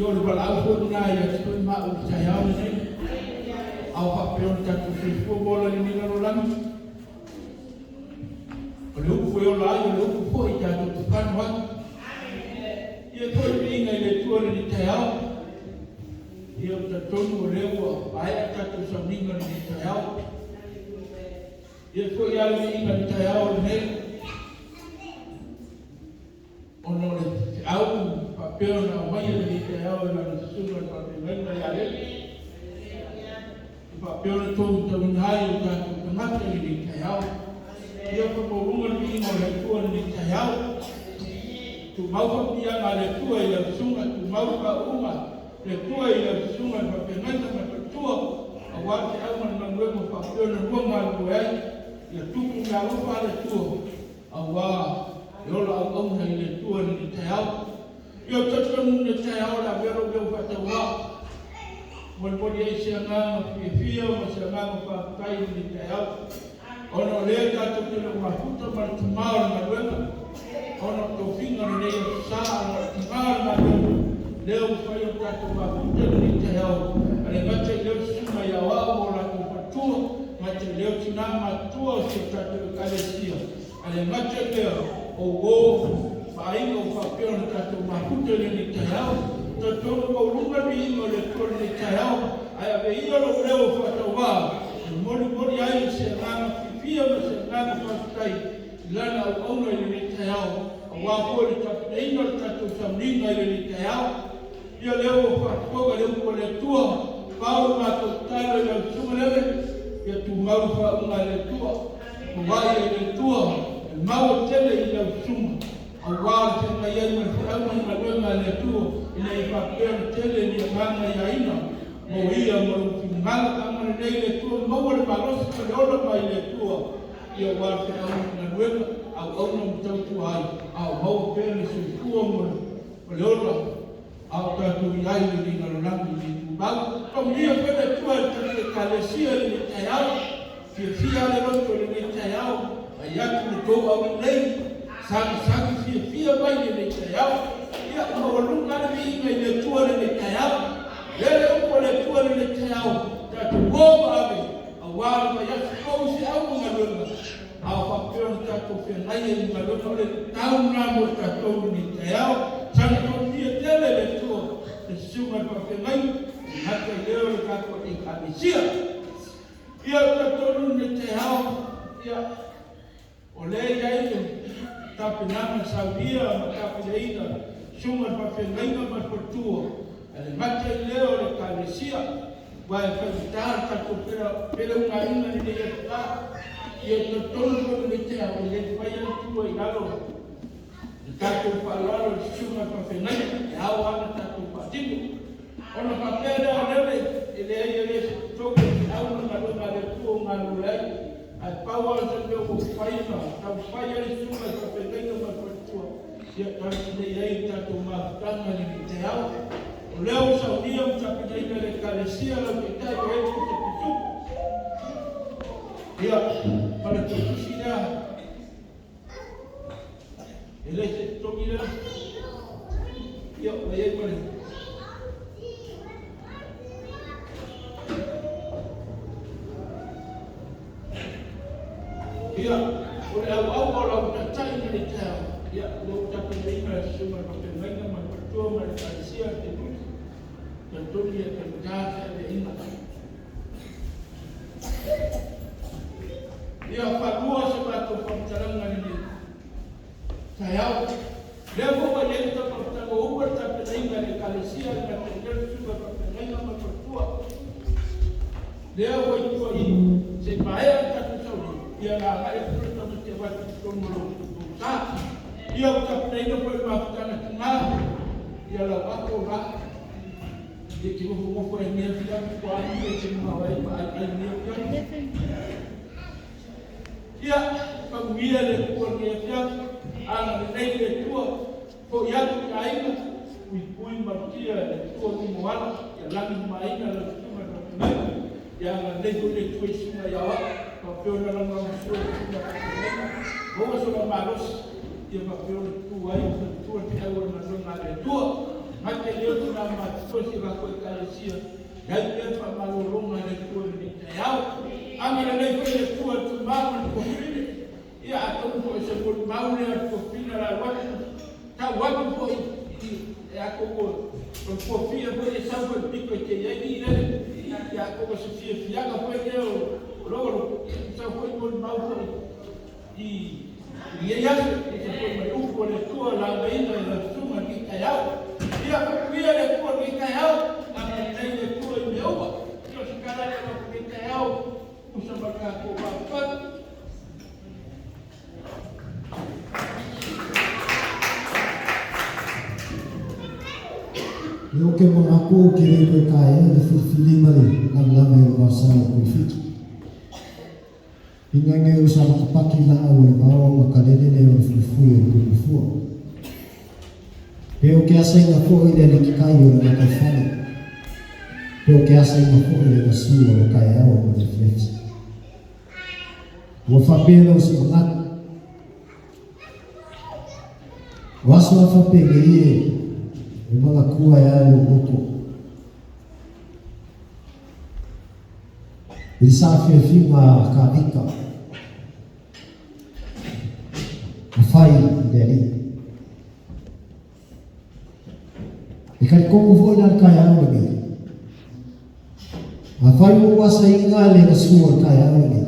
Ia o le valaau foi lena ia te oe ma au i le taeao lenei. A o faapea ona tatou soifua ma ola i lenei lalolagi, o le upu e ola ai, o le upu foi tatou te fano ai. Ia foi le viiga i le Atua i lenei taeao. Ia ou te talitonu o lea ua maea le tatou sauniga i lenei taeao. Ia foi lava le viiga i le taeao lenei, ona o le feau faapea ona aumaia i lenei taeao e lana susuga i le faafeagaiga ia Lele, e faapea ona tauina ai o tatou tagata i lenei taeao. Ia faamaualuga le viiga o le Atua i lenei taeao. Tumau faamanuiaga a le Atua i lau susuga, tumau le faauuga a le Atua i lau susuga i le faafeagaiga ma le faletua, aua le feau ma le galuega ua faapea ona lua galulue ai. Ia tupu meaalofa a le Atua aua le ola auauna i le Atua i lenei taeao. Ia ou te talitonu i lenei taeao o le a avea lou leo faatauvaa e molimoli ai se agaga fiafia ma se agaga faafetai i lenei taeao, ona o lea tatou te le o mafuta ma le Tama o le galuega, ona o tofiga o lenei aso sa, ona o le Tama o le galuega lea ua mafai ona tatou mafuta i lenei taeao. A le gata i lea o susuga i aoao ma o latou faletua, gata i lea o tina matutua o si o tatou Ekalesia, a le gata i lea o uo ma aiga ua faapea ona tatou mafuta i lenei taeao. Talitonu maualuga le viiga o le Atua i lenei taeao, ae ave ia lou leo faatauvaa e molimoli ai se agaga fiafia ma se agaga faafetai i lana auauna i lenei taeao, aua foi le tapenaina o le tatou sauniga i lenei taeao. Ia lea ua faafofoga le upu a le Atua, pau le matou tatalo i lau susuga Lele, ia tumau le faauuga a le Atua, foai e le Atua e maua tele i lau susuga, aua le feagai ai ma le feau ma le galuega a le Atua, ina ia faapea ona tele ni agaga i aiga mo ia ma lou finagalo. Agalelei le Atua, maua le malosi ma le ola mai le Atua, ia aua le feau ma le galuega, auauna ma tautua ai, a o maua pea le soifua ma le ola a o tatou i ai i lenei lalolagi i le tumau. Faamanuia foi le Atua i le tatou Ekalesia i lenei taeao. Fiafia lava le loto i lenei taeao, vaai atu le tou aulelei, sagisagi fiafia mai i lenei taeao. Ia, maualuga lava le viiga i le Atua i lenei taeao. Lele upu a le Atua i lenei taeao, tatou o ma ave, aua le vaiaso fou i feau ma galuega, a o faapea ona tatou feagai ai ma galuega, o le tau lena mo i tatou i lenei taeao. Saga faamanuia tele le Atua i le susuga i le faafeagaiga, e le gata i lea o le tatou Ekalesia. Ia, ou te talitonu i lenei taeao, ia, o lea e i ai le tapenaga saunia ma tapenaina susuga i le faafeagaiga ma le faletua, ae le gata i lea o le Ekalesia, aua e faigata le tatou felaugaaiga i lenei aso la. Ia, ou te talitonu foi i lenei taeao, e le mafai lava ona tua i lalo le tatou faaaloalo i le susuga i le faafeagaiga, e ao lava ona tatou faatino. Ona faapea lea o Lele, e leai e le o se totogi o le feau ma le galuega a le Atua ua galulue ai, ae pau lava o se mea ua mafai ona taumafai ai le susuga i le faafeagaiga ma le faletua, ia talatalaia ai le tatou mafutaga i lenei taeao. O lea ua saunia ma tapenaina e le Ekalesia lau Taitai o e tou te pisupo. Ia, ma le tusi lea, e le se totogi lea. Ia, ua i ai ma le Ia, o le auau o lau taitai i lenei taeao, ia, ua ou tapenaina le susuga i le faafeagaiga ma le faletua ma le Ekalesia le Telusi, talitonu ia faigata le feaveaiga. Ia, faalua se matou faamatalaga i lenei taeao. Lea foi ua i ai le taumafataga ua uma le tapenaina e le Ekalesia le gata i lea le susuga i le faafeagaiga ma le faletua. Lea ua i tua i se i maea le tatou sauniga, ia na agai atu le tamaiti e avatu i totonu o lou sa. Ia ua tapenaina foi le mafutaga tina, ia lau ato la. Ia te nofonofo ai lenei afiafi, ua ai e te manao ai ma aiai lenei afiafi. Ia, faamanuia le Atua i lenei afiafi, agalelei le Atua, foi atu i aiga, puipui malutia e le Atua luma o ala, ia lagi mamaina lau susuga i le faafeagaiga, ia agalelei foi le Atua i susuga ia Oa, faapea ona lagolagosua i le susuga i le faafeagaiga, maua sona malosi, ia faapea ona tutu ai ma faletua le feau o le galuega a le Atua. Gata i lea o tina matutua si o latou Ekalesia, iai pea le faamalologa a le Atua i lenei taeao. Agalelei foi le Atua i le tama ma le tuafafine. Ia atonu foi o se molimau lea a le tuafafine o le alu atu, tau atu foi i e atonu o le tuafia foi e sau foi i le pito e te i ai i lele. Ia atonu o se fiafiaga foi lea o lou alofa, ia tusa foi molimau foi i lenei aso, e tusa foi ma le upu a le Atua laugaina i lau susuga i lenei taeao. Ia faamanuia le Atua i lenei taeao, agalelei le Atua i mea uma. Ia o se tala lea avatu i lenei taeao, tusa ma le tatou mafuaaga. Ia ou te manatu ou te le toe taea le filifili ma le lavelave o le vaosa o Tuifiti. Ina nei o sa matapaki laau o le vao ma kalele le o le fuifui o le tuimafua. Pe o ke asaina foi le alitikai o le gataifale. Pe o ke asaina foi le gasu o le taeao ma le afiafi. Ua faapea lau se manatu. O aso a faapenei e e manatua ai lava lou loto. I le saafiafiga a Kavita na fai i le Alii. E talitonu foi la le taeao lenei. Afai ua ou asaina le gasu o le taeao lenei,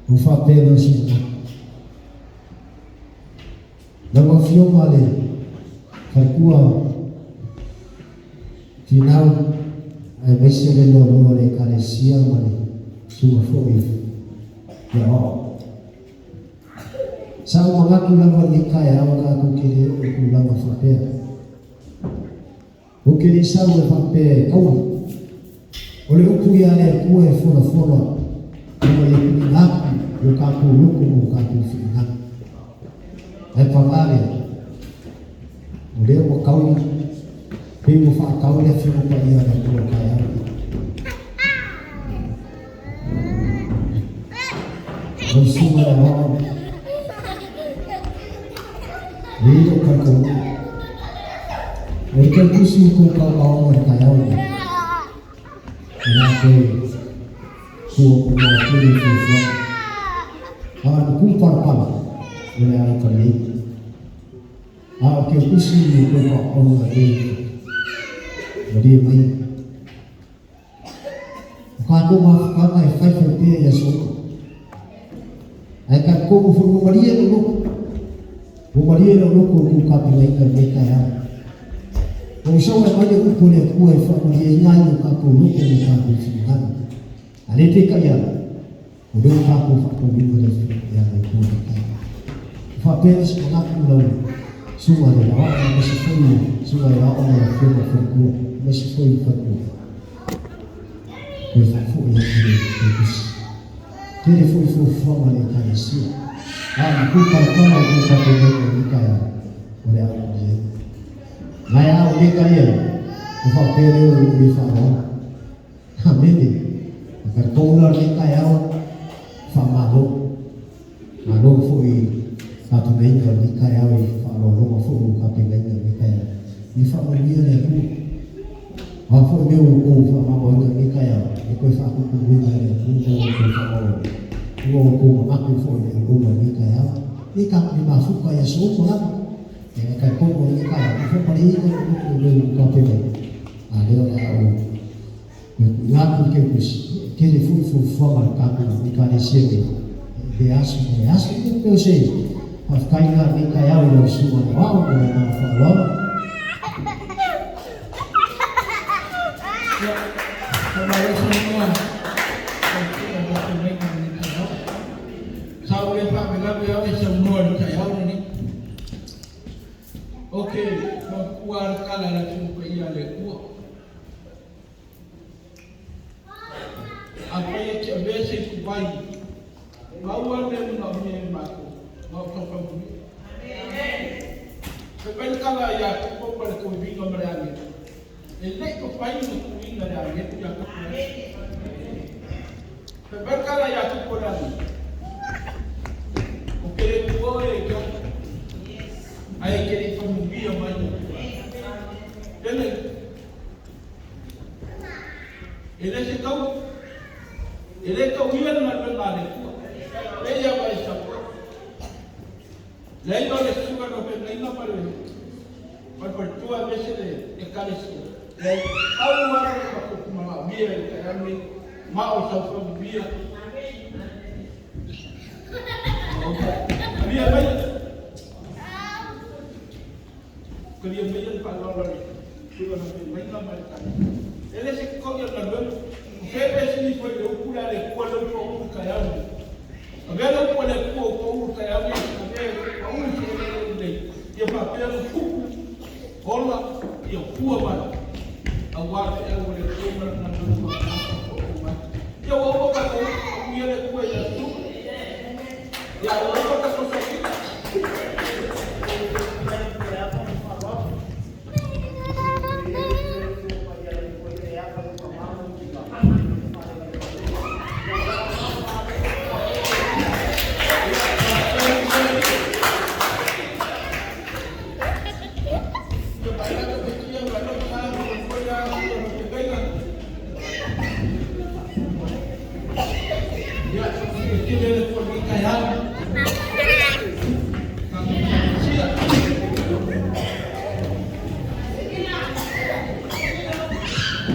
ua faapea lau sina. Lau Afioga le faletua Finau, aemaise le loaloa o le Ekalesia ma le susuga foi i Aoao. Sa ou manatu lava i lenei taeao tatou te le oo i tulaga faapea. Ou te le i sau e faapea e taua. O le upu ia a le Atua e folafola ina ia tuuina atu i o tatou loto ma o tatou finagalo. Ae paga lea, o lea ua taui, pei ua faatau le Afioga Paia a le Atua i le taeao lenei. Lau Susuga i le Aoao, e i ai lou talitonuga, o le toe tusi o tou paopaoga i le taeao lenei, o le a toe tua mamao tele i fuafuaga. A o le matua palapala, o le a ou taliaina. A o ke tusi o tou paopaoga e malie mai. O tatou mafutaga e faifai pea i aso uma. Ae talitonu foi ua malie lou loto. Ua malie lou loto i tou tapenaina i lenei taeao. Ua ou sau e aumai le upu a le Atua e faamalieina ai o tatou loto ma o tatou finagalo. A le peitai ane, o lea ua tatou faatauina le Afioga ia le Atua i lenei taeao. Ua faapea le isi manatu lau Susuga i le Aoao aemaise foi le Susuga i le Aoao ma le Afioga i le Faletua, aemaise foi le faletua. Toe faafoi atu le tusi. Tele foi fuafuaga a le Ekalesia. A o le kūkalakala o tou tapenaina i lenei taeao, o le a ou i ai. Nai a ou le tali ai, ua faapea lea o lou le faaaloalo. Amene. E talitonu la o lenei taeao, faamalo. Malo foi i tapenaina o lenei taeao i faaaloaloga foi ua tapenaina i lenei taeao. Ia faamanuia le Atua. O a foi mea ua outou faamamaoina i lenei taeao, ia toe faatutumuina e le Atua mea ua outou faamamaoina, ua outou manatu foi i le auauna i lenei taeao. Ia tatou mafuta i aso uma lava. E talitonu o lenei taeao, ua faamalieina lou loto i mea ua outou tapenaina, a lea o le a ou Tuuina atu le Tusi, e tele foi fuafuaga a le tatou Ekalesia nei i lea aso ma lea aso. Ia pei o se faafetai lena i lenei taeao i lau Susuga i le Aoao ma le agaga faaaloalo. Ia, faamalo saunoa lau Afioga i le Fetalaiga i lenei taeao. Sa ou le faalavelave lava e saunoa i le taeao lenei. Ou te manatua lava le tala a le Afioga Paia a le Atua. Afai e te avea se ituvai, pau lava le mea e manaomia e matou, na o taufautuia. Fai mai le tala ia Iakopo ma le toeaina ma le agelu, e le i mafai ona tuuina le agelu ia Iakopo. Fai mai le tala ia Iakopo i le agelu, Ou te le tuua oe e te ola, ae e te le i tau, e le tauia le galuega a le Atua. Pei lava e sau ai. Leai ma le susuga na feagaiga ma le ma le faletua aemaise le Ekalesia. Leai, pau lava le matou manaomia i le taeao lenei, ma o sau faamanuia. Talia mai. Talia mai le faaaloalo a le susuga na feagaiga ma le Ekalesia. E le se totogi o le galuega. O fea e sili foi le upu lea a le Atua lea ua pau i le taeao lenei. Avea le upu a le Atua ua pau i le taeao lenei, avea e pau i se eleele lelei, ia faapea ona tupu, ola, ia fua mai, aua le feau a le Atua ma le galuega faapena mai. Ia ua uma tatou faamanuia le Atua i aso uma. Ia ua uma tatou sauniga. Ia failaka fatia ma lou sa ma le foia ma le feagaiga. Ia, silasila le Atua i lenei taeao.